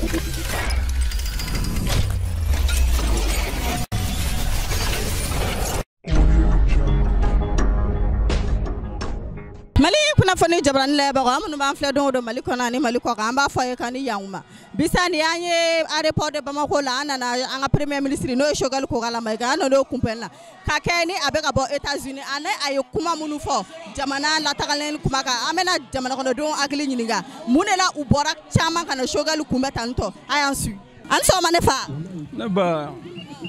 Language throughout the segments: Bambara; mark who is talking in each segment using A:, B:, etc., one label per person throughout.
A: Mali kunnafoni jabarani lajɛbagaw an minnu b'an filɛ don o don Mali kɔnɔ ani Mali kɔkan, an b'a fɔ a ye k'an ni yankuma. Bisa ni an ye aéroport de Bamako la, an nana an ka premier ministre n'o ye Choguel Kokalla Maïga, an nan'o kunbɛnni la ka kɛ ni a bɛ ka bɔ États-Unis ani a ye kuma minnu fɔ jamana latagalen kuma kan. An bɛna jamana kɔnɔdenw hakili ɲininka mun de la u bɔra caman ka na Choguel kunbɛn tan tɔ. A y'an su. An sɔgɔma ne fa.
B: Ne ba,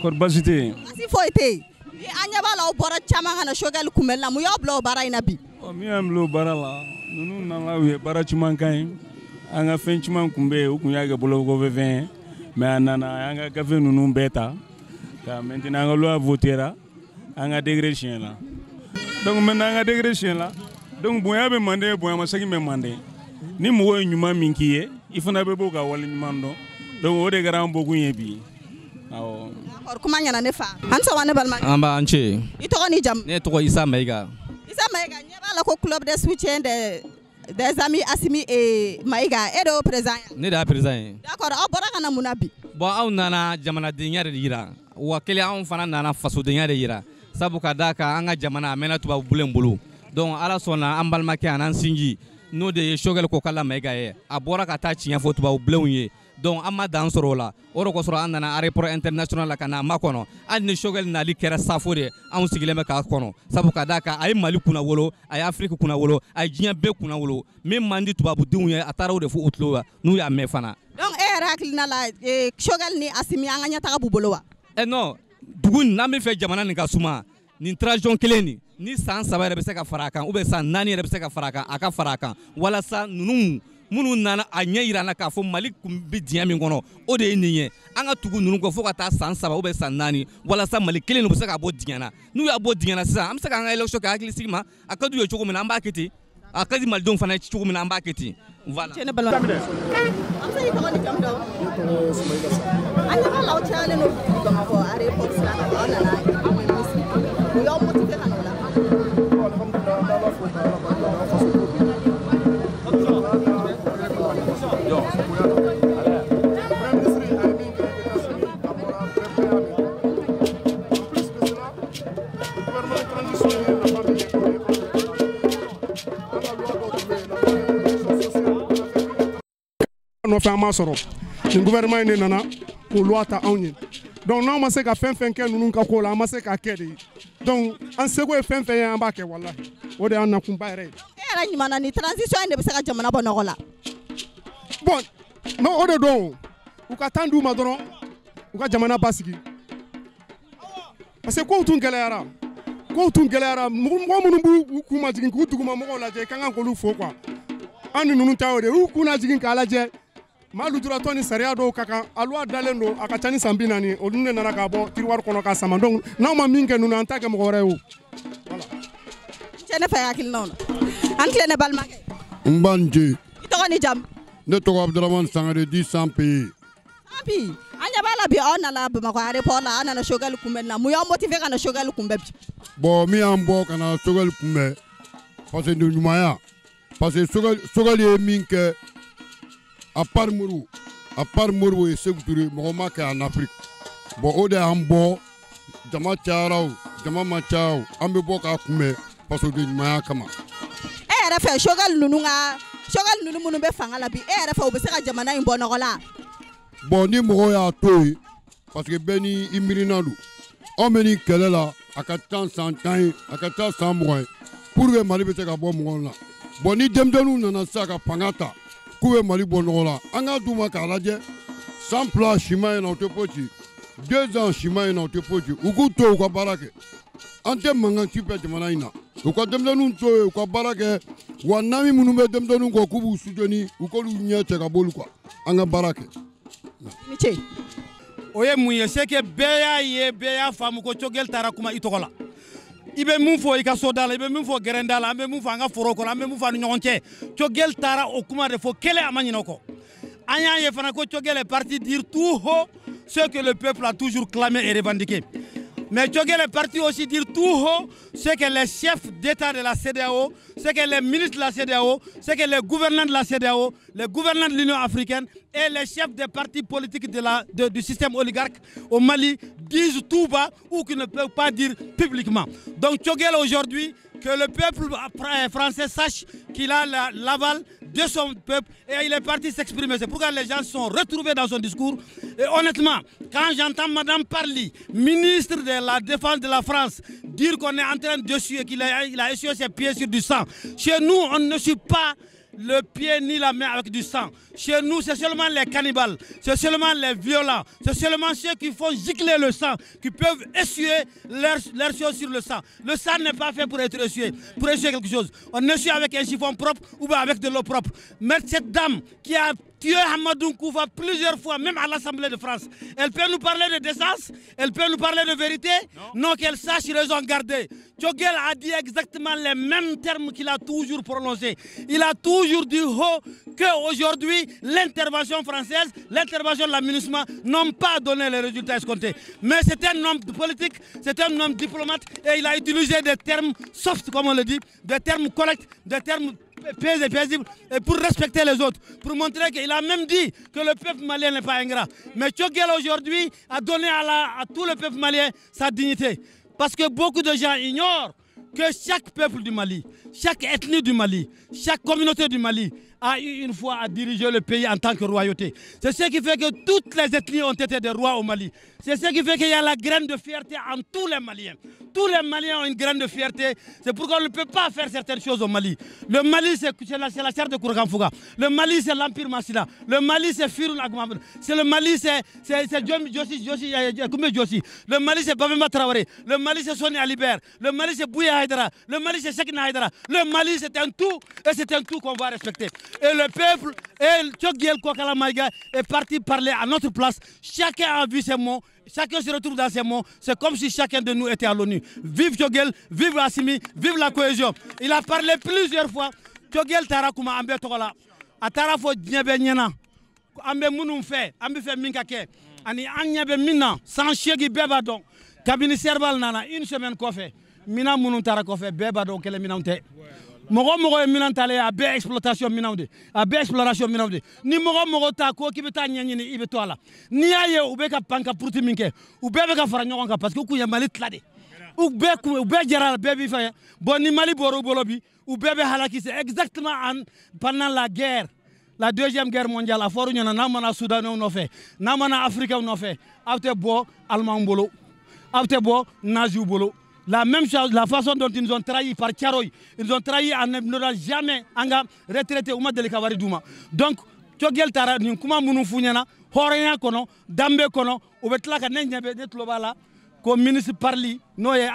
B: kɔri baasi tɛ yen?
A: Baasi foyi tɛ yen. Ni an ɲɛ b'a la aw bɔra caman ka na Choguel kunbɛnni la, mun y'aw bila o baara in na bi?
B: Min y'an bila o baara la, ninnu nana u ye baara caman k'an ye. An ka fɛn caman tun bɛ yen, u tun y'a kɛ bolokɔfɛfɛn ye, mais a nana an ka gafe ninnu bɛɛ ta ka maintenant an ka loi votera, an ka degré siɲɛna. Donc maintenant an ka degré siɲɛna, donc bonya bɛ manden, bonyamasegin bɛ manden. Ni mɔgɔ ye ɲuman min k'i ye, i fana bɛ bɔ ka wale ɲuman dɔn. Donc o de kɛra an bɔkun ye bi. Awɔ.
A: D'accord, kuma ɲɛna ne fa. An sɔgɔma ne balima.
C: An b'an ce.
A: I tɔgɔ ni jamu?
C: Ne tɔgɔ Isa Mayiga.
A: Isa Mayiga, ɲɛ b'a la ko club de soutien des amis Assimi et Maïga, e de y'o président ye?
C: Ne de y'a président ye.
A: D'accord, aw bɔra ka na mun na bi?
C: Bon, anw nana jamanadenya de yira, wa kelen anw fana nana fasodenya de yira, sabu ka d'a kan an ka jamana a mɛnna tubabu bulen bolo. Donc Ala sɔnna an balimakɛ an'an sinji n'o de ye Choguel Kokalla Maïga ye, a bɔra ka taa tiɲɛ fɔ tubabu bulenw ye. Donc an ma dan sɔrɔ o la, o de kosɔn an nana aéroport international la ka na a makɔnɔ. Hali ni Choguel nali kɛra safo de, anw sigilen bɛ k'a kɔnɔ, sabu ka d'a kan a ye Mali kunnawolo, a ye Afrique kunnawolo, a ye diɲɛ bɛɛ kunnawolo. Min man di tubabudenw ye, a taara o de fɔ u tulo la, n'u y'a mɛn fana.
A: Donc e yɛrɛ hakilina la, Choguel ni Assimi an ka ɲɛtaga b'u bolo wa?
C: Non, dugu nin n'an bɛ fɛ jamana nin ka suma, nin transition kelen nin, ni san 3 yɛrɛ bɛ se ka fara a kan, ou bien san 4 yɛrɛ bɛ se ka fara a kan, a ka fara a kan, walasa ninnu minnu nana a ɲɛ yira an na k'a fɔ Mali kun bɛ diɲɛ min kɔnɔ, o de ye nin ye. An ka tugu ninnu kɔ fo ka taa san 3 ou bien san 4, walasa Mali kelen nin bɛ se ka bɔ diɲɛ na. N'u y'a bɔ diɲɛ na sisan, an bɛ se k'an ka élection kɛ hakili sigi ma. A ka d'u ye cogo min na, an b'a kɛ ten. A ka di Malidenw fana ye cogo min na, an b'a kɛ ten. Voilà.
A: Cɛ ne balima. An bɛ se k'i tɔgɔ ni jamu dɔn? An ɲɛ b'a la aw cayalen don Bamakɔ aéroport sira kan, aw nana premier ministre kunbɛn. Mun y'aw motiver ka na o la?
D: Nɔfɛ an m'a sɔrɔ nin gouvernement in de nana k'o loi ta anw ye. Donc n'anw ma se ka fɛn fɛn kɛ ninnu ka ko la, an ma se k'a kɛ de. Donc an seko ye fɛn fɛn ye, an b'a kɛ, walahi o de y'an nakunba yɛrɛ ye.
A: E yɛrɛ ɲuman na, nin transition in de bɛ se ka jamana bɔ nɔgɔ la?
D: Bon, non, o de don, u ka temps d'u ma dɔrɔn u ka jamana basigi, parce que kow tun gɛlɛyara, kow tun gɛlɛyara. Mɔgɔ minnu b'u kun majigin k'u duguma mɔgɔw lajɛ, i ka kan k'olu fo quoi. An ni ninnu ta y'o de ye, u kun lajigin k'a lajɛ. Maa lujuratɔ ni sariya dɔw ka kan, a loi dalen don, a ka ca ni san 40, olu de nana k'a bɔ tiroir kɔnɔ k'a sama. Donc n'anw ma min kɛ ninnu, an t'a kɛ mɔgɔ wɛrɛ ye o. Voilà.
A: Cɛ ne fɛ hakilinaw na. An tile ne balimakɛ.
E: N ba n ce.
A: I tɔgɔ ni jamu?
E: Ne tɔgɔ Abdramane Sangare dit Sanpi.
A: Sanpi, an ɲɛ b'a la bi aw nana Bamakɔ aéroport la, aw nana Choguel kunbɛn na. Mun y'aw motiver ka na Choguel kunbɛn bi?
E: Bon, min y'an bɔ ka na Choguel kunbɛn, parce que ɲumanya, parce que Choguel ye min kɛ, à part Modibo, à part Modibo et Sékou Touré, mɔgɔ ma kɛ en Afrique. Bon, o de y'an bɔ, jama cayara o, jama ma caya o, an bɛ bɔ k'a kunbɛn parce que ɲumanya kama.
A: E yɛrɛ fɛ Choguel ninnu ka, Choguel ninnu minnu bɛ fanga la bi, e yɛrɛ fɛ u bɛ se ka jamana in bɔ nɔgɔ la?
E: Bon, ni mɔgɔw y'a to yen, parce que bɛɛ ni i miirina don. Anw bɛ nin kɛlɛ la, a ka ca san 10 ye, a ka ca san 20 ye, pour que Mali bɛ se ka bɔ mɔgɔw la. Bon, ni denmisɛnninw nana sisan ka fanga ta, k'u bɛ Mali bɔ nɔgɔ la, an k'a d'u ma k'a lajɛ. San 2 si ma ɲi na, o tɛ foyi ci. 2 ans si ma ɲi na, o tɛ foyi ci. U k'u to u ka baara kɛ. An tɛ mankan ci fɛ jamana in na. U ka denmisɛnninw to yen, u ka baara kɛ. Wa nami minnu bɛ denmisɛnninw kɔ k'u b'u soutenir, u k'olu ɲɛ cɛ ka b'olu kan. An ka baara kɛ.
A: I ni ce.
F: O ye mun ye? C'est que bɛɛ y'a ye, bɛɛ y'a faamu ko Choguel taara kuma i tɔgɔ la. I bɛ mun fɔ i ka soda la, i bɛ mun fɔ gɛrɛnda la, an bɛ mun fɔ an ka foro kɔnɔ, an bɛ mun fɔ an ni ɲɔgɔn cɛ. Choguel taara o kuma de fɔ, kelen a ma ɲinɛ o kɔ. An y'a ye fana ko Choguel est parti dire tout haut ce que le peuple a toujours clamé et revendiqué. Mais Choguel est parti aussi dire tout haut ce que les chefs d'État de la CEDEAO, ce que les ministres de la CEDEAO, ce que les gouvernants de la CEDEAO, les gouvernants de l'Union africaine et les chefs des partis politiques du système oligarque au Mali disent tout bas ou qu'ils ne peuvent pas dire publiquement. Donc Choguel aujourd'hui, que le peuple français sache qu'il a l'aval de son peuple et il est parti s'exprimer. C'est pourquoi les gens se sont retrouvés dans son discours. Et honnêtement, quand j'entends Madame Parly, ministre de la Défense de la France, dire qu'on est en train d'essuyer, qu'il a essuyé ses pieds sur du sang. Chez nous, on ne suit pas le pied ni la main avec du sang. Chez nous, c'est seulement les cannibales, c'est seulement les violents, c'est seulement ceux qui font gicler le sang, qui peuvent essuyer leur chose sur le sang. Le sang n'est pas fait pour être essuyé, pour essuyer quelque chose. On essuie avec un chiffon propre ou bien avec de l'eau propre. Mais cette dame qui a tué Hamadou Koufa plusieurs fois, même à l'Assemblée de France, elle peut nous parler de décence, elle peut nous parler de vérité, non, qu'elle sache raison garder. Choguel a dit exactement les mêmes termes qu'il a toujours prononcés. Il a toujours dit haut qu'aujourd'hui, l'intervention française, l'intervention de la MINUSMA n'ont pas donné les résultats escomptés. Mais c'est un homme politique, c'est un homme diplomate et il a utilisé des termes soft, comme on le dit, des termes corrects, des termes paisibles, et pour respecter les autres, pour montrer qu'il a même dit que le peuple malien n'est pas ingrat. Mais Choguel aujourd'hui a donné à tout le peuple malien sa dignité. Parce que beaucoup de gens ignorent que chaque peuple du Mali, chaque ethnie du Mali, chaque communauté du Mali a eu une fois à diriger le pays en tant que royauté. C'est ce qui fait que toutes les ethnies ont été des rois au Mali. C'est ce qui fait qu'il y a la graine de fierté en tous les Maliens. Tous les Maliens ont une graine de fierté. C'est pourquoi on ne peut pas faire certaines choses au Mali. Le Mali, c'est la chair de Kourkanfouga. Le Mali, c'est l'Empire Massina. Le Mali, c'est Firun Agmam. Le Mali, c'est Josi. Le Mali, c'est Babemba Traoré. Le Mali, c'est Soni Alibert. Le Mali, c'est Bouya Haïdara. Le Mali, c'est Cheikhna Haïdara. Le Mali, c'est un tout et c'est un tout qu'on va respecter. Et le peuple, et Choguel Kokalla Maïga est parti parler à notre place. Chacun a vu ses mots, chacun se retrouve dans ses mots. C'est comme si chacun de nous était à l'ONU. Vive Choguel, vive Assimi, vive la cohésion. Il a parlé plusieurs fois. Choguel taara kuma an bɛɛ tɔgɔ la. A taara fɔ diɲɛ bɛɛ ɲɛna. An bɛ minnu fɛ, an bɛ fɛ min ka kɛ. Ani an ɲɛ bɛ min na, san 8 bɛɛ b'a dɔn. Kabini Serval nana une semaine kɔfɛ, minɛn minnu taara kɔfɛ, bɛɛ b'a dɔn kɛlɛ minɛnw tɛ. Mɔgɔ mɔgɔ ye minɛn talen a bɛɛ exploitation minɛnw de, a bɛɛ exploration minɛnw de. Ni mɔgɔ mɔgɔ ta ko k'i bɛ taa ɲɛɲini, i bɛ to a la. N'i y'a ye u bɛ ka pan ka puruti min kɛ, u bɛɛ bɛ ka fara ɲɔgɔn kan parce que u kun ye Mali tila de. U bɛɛ jɛra a la, bɛɛ b'i fɛ. Bon ni Mali bɔra u bolo bi, u bɛɛ bɛ halaki. C'est exactement pendant la guerre, la deuxième guerre mondiale, a fɔra u ɲɛna n'a mana Soudanais nɔfɛ, n'a mana Africains nɔfɛ, aw tɛ bɔ Allemands bolo, aw tɛ bɔ Nazis bolo. La même chose, la façon dont ils nous ont trahis par Tcharoy, ils nous ont trahis en n'auront jamais un retraité ou ma wari d'u ma. Donc, Choguel taara nin kuma minnu f'u ɲɛna hɔrɔnya kɔnɔ, danbe kɔnɔ, u bɛ tila ka ne ɲɛ bɛ ne tulo b'a la ko ministre Parly n'o ye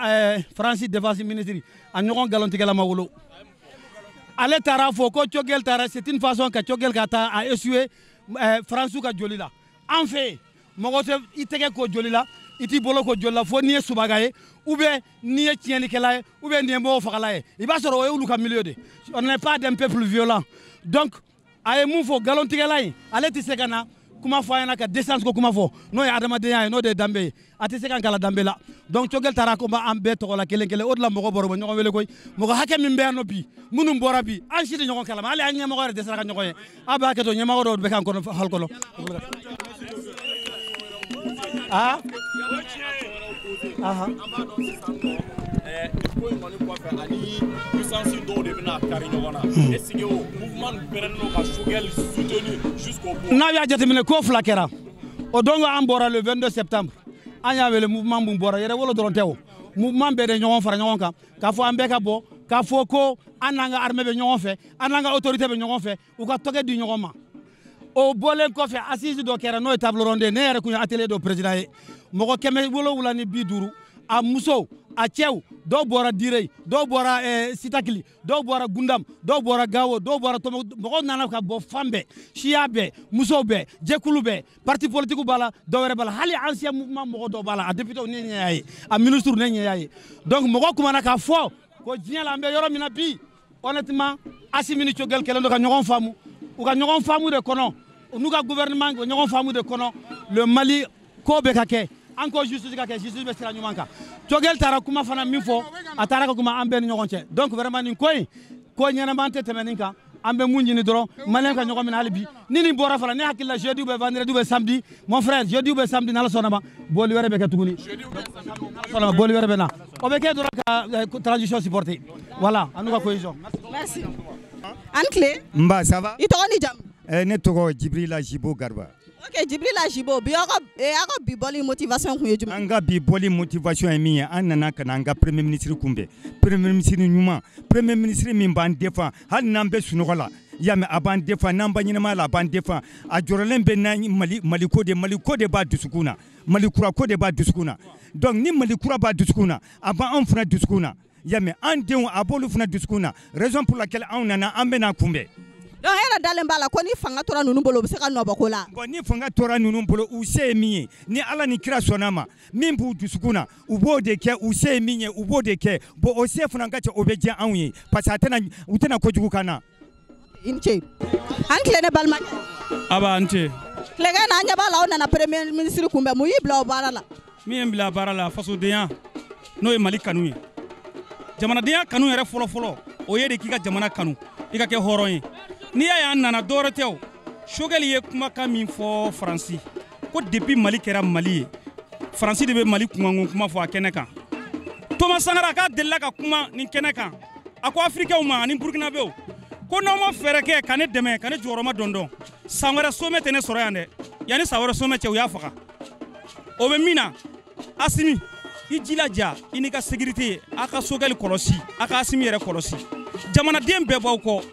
F: France défense ministre a ɲɔgɔn nkalontigɛla ma wolo. Ale taara fɔ ko Choguel taara, c'est une façon ka Choguel ka taa a essuyer France ka joli la. An fɛ yen mɔgɔ tɛ i tɛgɛ ko joli la, i t'i bolo ko joli la fo n'i ye subaga ye ou bien n'i ye tiɲɛnikɛla ye ou bien n'i ye mɔgɔ fagala ye. I b'a sɔrɔ o ye olu ka milieu de. On n'est pas d'un peuple violent. Donc a ye mun fɔ nkalontigɛla in, ale tɛ se ka na kuma fɔ a ɲɛna ka décence ko kuma fɔ n'o ye adamadenya ye, n'o de ye danbe ye, a tɛ se ka n kalan danbe la. Donc Choguel taara ko an bɛɛ tɔgɔ la kelen kelen, o de la mɔgɔ bɔra u bɛ ɲɔgɔn wele koyi. Mɔgɔ hakɛ min bɛ yan nɔ bi, minnu bɔra bi, an si tɛ ɲɔgɔn kalama, hali an ɲɛmɔgɔ yɛrɛ dɛsɛra ka ɲɔgɔn ye. A b'a kɛ to ɲɛmɔgɔ dɔw bɛ k'an kɔnɔ hali kɔnɔ. Ah ah
G: ko in kɔni kɔfɛ ani puissance dɔw de bɛna kari ɲɔgɔn na. Est-ce que o mouvement pɛrɛnnen don ka Choguel soutenir jusqu'au bout?
F: N'a y'a jateminɛ ko fila kɛra o don, an bɔra le 22 septembre, an y'a wele mouvement mun bɔra yɛrɛwolo dɔrɔn tɛ, o mouvement bɛɛ de ɲɔgɔn fara ɲɔgɔn kan k'a fɔ an bɛɛ ka bɔ k'a fɔ ko an n'an ka armée bɛ ɲɔgɔn fɛ, an n'an ka autorité bɛ ɲɔgɔn fɛ, u ka tɔgɔ di ɲɔgɔn ma. O bɔlen kɔfɛ, assise dɔ kɛra n'o ye table ronde, ne yɛrɛ kun ye atelier dɔ président ye, mɔgɔ 750, a musow, a cɛw, dɔw bɔra Direy, dɔw bɔra Sitakili, dɔw bɔra Gundam, dɔw bɔra Gawo, dɔw bɔra Tombouctou, mɔgɔw nana ka bɔ fan bɛɛ, siya bɛɛ, musow bɛɛ, jɛkulu bɛɛ, parti politique b'a la, dɔw wɛrɛ b'a la, hali ancien mouvement mɔgɔ dɔw b'a la, a député ne ɲɛ y'a ye, a ministre ne ɲɛ y'a ye. Donc mɔgɔ kumana k'a fɔ ko diɲɛ la an bɛ yɔrɔ min na bi, honnêtement, Assimi ni Choguel kɛlen don ka ɲɔgɔn faamu, u ka ɲɔgɔn faamu de kɔnɔ, u n'u ka gouvernement ɲɔgɔn faamu de kɔnɔ, le Mali ko bɛ ka kɛ. An ko justice ka kɛ, justice bɛ sira ɲuman kan. Choguel taara kuma fana min fɔ, a taara ka kuma an bɛɛ ni ɲɔgɔn cɛ. Donc vraiment nin ko in, ko ɲɛnama tɛ tɛmɛ nin kan. An bɛ mun ɲini dɔrɔn, maliyɛn ka ɲɔgɔn minɛ hali bi. Ni nin bɔra fana, ne hakili la jeudi ou bien vendredi ou bien samedi, mon frère, jeudi ou bien samedi, n'Ala sɔnna ma, bɔli wɛrɛ bɛ kɛ tuguni. Sɔnna ma, bɔli wɛrɛ bɛ na. O bɛ kɛ dɔrɔn ka transition supporter. Voilà, an n'u ka cohésion.
A: Merci. An tile.
H: Nba, ça va?
A: I tɔgɔ ni jamu?
H: Ne tɔgɔ Jibrila Jibo Garba.
A: Ok, Jibrila Jibo, bi aw ka aw ka bi bɔli motivation kun ye jumɛn?
H: An ka bi bɔli motivation ye min ye, an nana ka na an ka premier ministre kunbɛn. Premier ministre ɲuman, premier ministre min b'an défend hali n'an bɛ sunɔgɔ la. I y'a mɛn, a b'an défend, n'an ba ɲɛnamaya la, a b'an défend. A jɔrɔlen bɛ n'an Mali, Maliko de, Maliko de b'a dusukun na. Mali kura ko de b'a dusukun na. Donc ni Mali kura b'a dusukun na, a b'anw fana dusukun na. I y'a mɛn, an denw a b'olu fana dusukun na. Raison pour laquelle anw nana, an bɛna kunbɛn.
A: Donc e yɛrɛ dalen b'a la ko ni fanga tora ninnu bolo, u bɛ se ka nɔ bɔ ko la?
H: Bon, ni fanga tora ninnu bolo, u se ye min ye, ni Ala ni kira sɔnna ma, min b'u dusukun na, u b'o de kɛ. U se ye min ye, u b'o de kɛ. Bon, o se fana ka ca, o bɛ diya anw ye, parce que a tɛna, u tɛna kojugu k'an na.
A: I ni ce. An tile, ne balimakɛ.
I: Aba, an ce.
A: Tilegan na, an ɲɛ b'a la, aw nana premier ministre kunbɛn. Mun y'i bila o baara la?
I: Min ye n bila baara la, fasodenya, n'o ye Mali kanu ye, jamanadenya kanu yɛrɛ fɔlɔ-fɔlɔ, o ye de k'i ka jamana kanu, i ka kɛ hɔrɔn ye. N'i y'a ye an nana, dɔwɛrɛ tɛ. O Choguel ye kumakan min fɔ Faransi, ko depuis Mali kɛra Mali ye, Faransi de bɛ Mali kunkanko kuma fɔ a kɛnɛ kan. Thomas Sankara k'a delila ka kuma nin kɛnɛ kan, a ko Afirikɛnw ma ani Burukinabew ko n'aw ma fɛɛrɛ kɛ ka ne dɛmɛ, ka ne jɔyɔrɔma dɔn dɔn, san wɛrɛ sommet tɛ ne sɔrɔ yan dɛ. Yanni san wɛrɛ sommet cɛ, u y'a faga. O bɛ min na, Asimi, i jilaja, i n'i ka sécurité, a ka Choguel kɔlɔsi, a ka Asimi yɛrɛ kɔlɔsi. Jamanaden bɛɛ b'aw kɔ,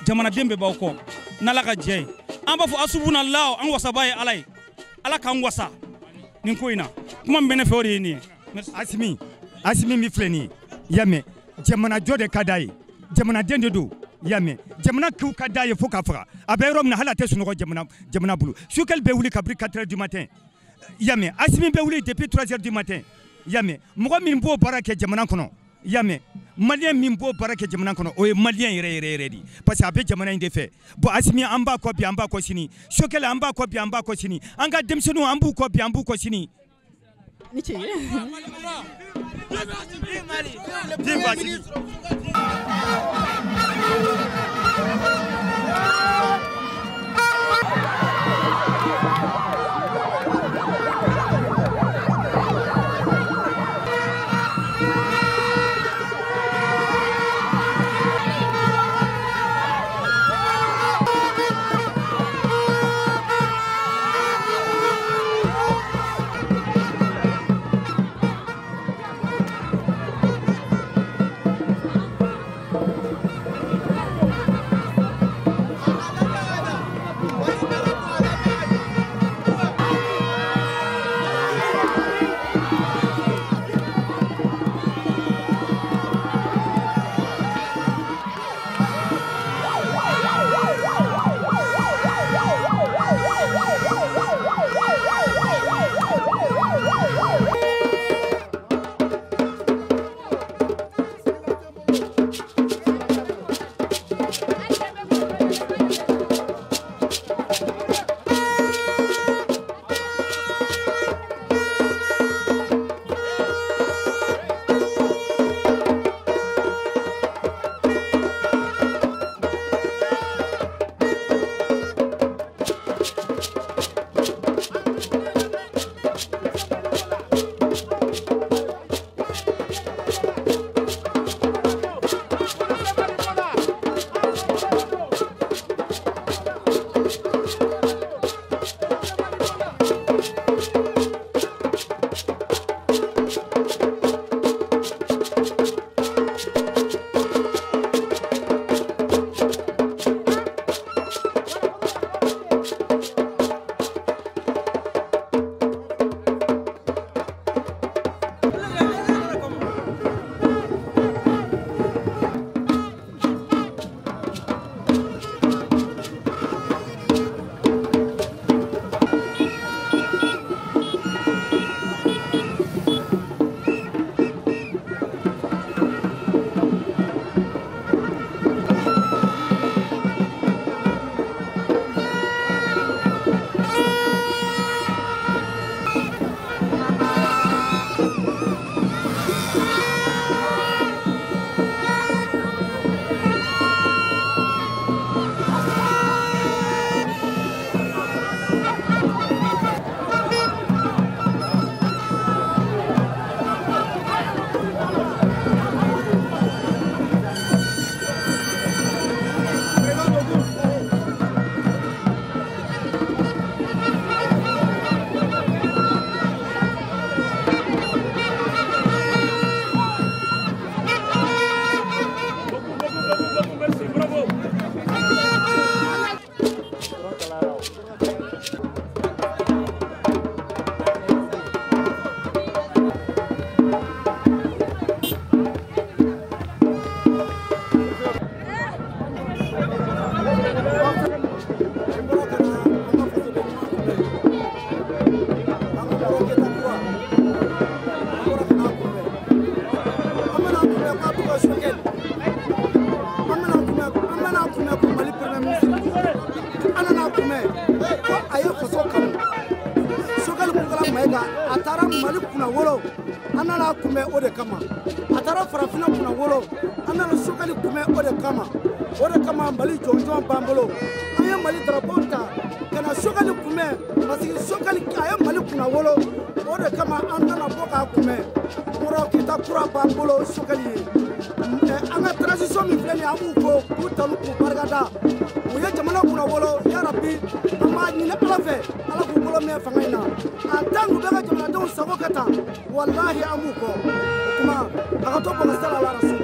I: jamanaden bɛɛ b'aw kɔ. N'Ala ka jɛ ye, an b'a fɔ asubunalaw, an wasaba ye Ala ye, Ala k'an wasa nin ko in na. Kuma min bɛ ne fɛ, o de ye nin ye.
H: Asimi, Asimi min filɛ nin ye, i y'a mɛn, jamanajɔ de ka d'a ye, jamanaden de don, i y'a mɛn, jamana kiw ka d'a ye fo k'a faga. A bɛ yɔrɔ min na, hali a tɛ sunɔgɔ jamana, jamana bolo. Choguel bɛ wuli kabini 4 heures du matin, i y'a mɛn, Asimi bɛ wuli depuis 3 heures du matin, i y'a mɛn. Mɔgɔ min b'o baara kɛ jamana kɔnɔ, i y'a mɛn, maliyɛn min b'o baara kɛ jamana kɔnɔ, o ye maliyɛn yɛrɛ yɛrɛ yɛrɛ de, parce que a bɛ jamana in de fɛ. Bon, Asimi, an b'a kɔ bi, an b'a kɔ sini. Choguel, an b'a kɔ bi, an b'a kɔ sini. An ka denmisɛnninw, an b'u kɔ bi, an b'u kɔ sini.
A: Ni ce.
H: Vive Asimi.
J: Nka a taara Mali kunnawolo, an nana kunbɛn o de kama. A taara farafinna kunnawolo, an nana Choguel kunbɛn o de kama. O de kama Mali jɔnjɔn b'an bolo. An ye Mali drapeau ta ka na Choguel kunbɛn parce que Choguel a ye Mali kunnawolo. O de kama an nana bɔ k'a kunbɛn. Kɔrɔ kita kura b'an bolo Choguel ye. An ka transition min filɛ nin ye, an b'u fo k'u tanu k'u barikada. U ye jamana kunnawolo, yarabi an b'a ɲini Ala fɛ, Ala k'u bolo mɛn fanga in na. En tant que u bɛ ka jamanadenw sago kɛ tan, walahi an b'u kɔ. O tuma a ka to bɔgɔsira la rasul.